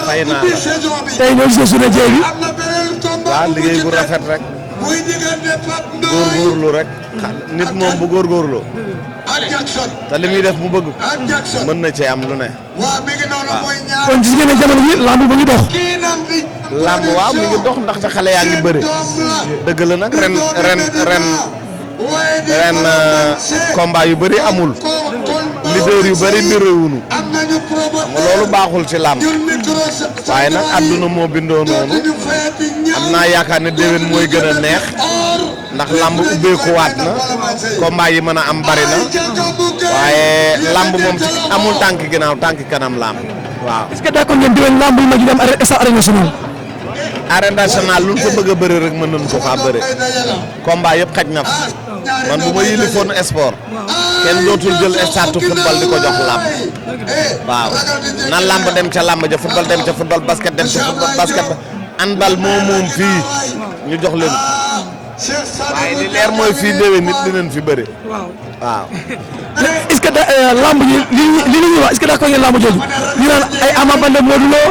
fay naa la. tey ñoo gisee suñu jéeg bi. waaw liggéey bu rafet rek. góorgóorlu rek. nit moom bu góorgóorlu. te li muy def mu bëgg. mën na cee am lu ne. waaw. kon gis ngeen ne jamono ji lamb ba ngi dox. lamb waaw mi ngi dox ndaxte xale yaa ngi bëri. dëgg la nag ren combat yu bëri amul. leader yu bëri bëriwunu. xam nga loolu baaxul ci lamb. waaye nag àdduna moo bindoo noonu. am naa yaakaar ne déwén mooy gën a neex. ndax lamb ubbeeku waat na. combat yi mën a am bari na. waaye lamb moom amul tànk ginnaaw tànk kanam lamb. waaw est-ce que d'accord ngeen déwén lamb yi mag yi dem arène nationale. arène nationale lu ñu ko bëgg a bëri rek mën nañu ko faa bëri. combat yëpp xaj na fa. man bu ma yilifoon sport. kenn dootul jël stade football di ko jox lamb. waaw na lamb dem ca lamb ja football dem ca football basket dem ca football basket handball moom fii ñu jox leen. waaye li leer mooy fii déwén nit dinañ fi bëri. waaw. est-ce que lamb yi li ñuy wax est-ce que d'accord ngeen lamb jooju ñu naan ay Ama Baldé Modou Lô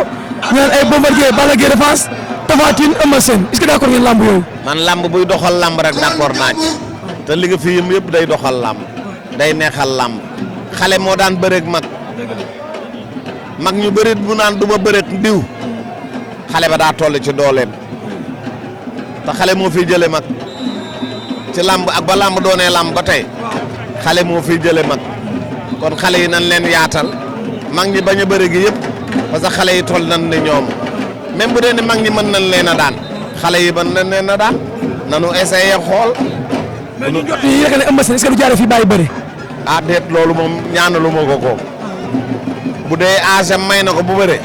ñu naan ay Bombardier Balla Gaye de Fass Tapha Tine Eumeu Sène est-ce que d'accord ngeen lamb yooyu. man lamb buy doxal lamb rek d'accord naa ci. te li nga fi yëpp day doxal lamb. day neexal lamb. xale moo daan bëreeg mag ñu bëreet bu naan du ma bëreet diw. xale ba daa toll ci dooleem. te xale moo fiy jële mag. ci lamb ak ba lamb doonee lamb ba tey. xale moo fiy jële mag. kon xale yi nan leen yaatal. mag ñi bañ a bëre gi yëpp. parce que xale yi toll nan ne ñoom. même bu dee ne mag ñi mën nañ leen a daan. xale yi mën nañ leen a daan. nanu essayé xool. mais ñu jot yi ne Eumeu Sène est-ce que du jaaree fii bàyyi bëri. ah déet loolu moom ñaanalu ma ko bu dee agem may na ko bu bëre.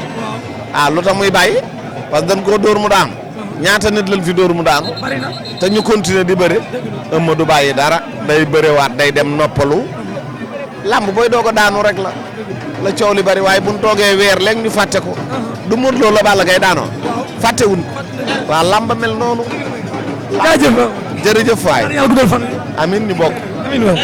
ah lu tax muy bàyyi. parce que dañ koo dóor mu daan. ñaata nit lañ fi dóor mu daan. te ñu continuer di bëre. Eumeu du bàyyi dara. day bërewaat day dem noppalu. lamb booy doog a daanu rek la coow li bari waaye bu ñu toogee weer léegi ñu fàtte ko. du Modou Lô la Balla Gaye daanoo. fàttewuñ waaw lamb mel noonu. jaajëf jërëjëf waay. yàlla guddal fan. amiin ñu bokk. amiin waay.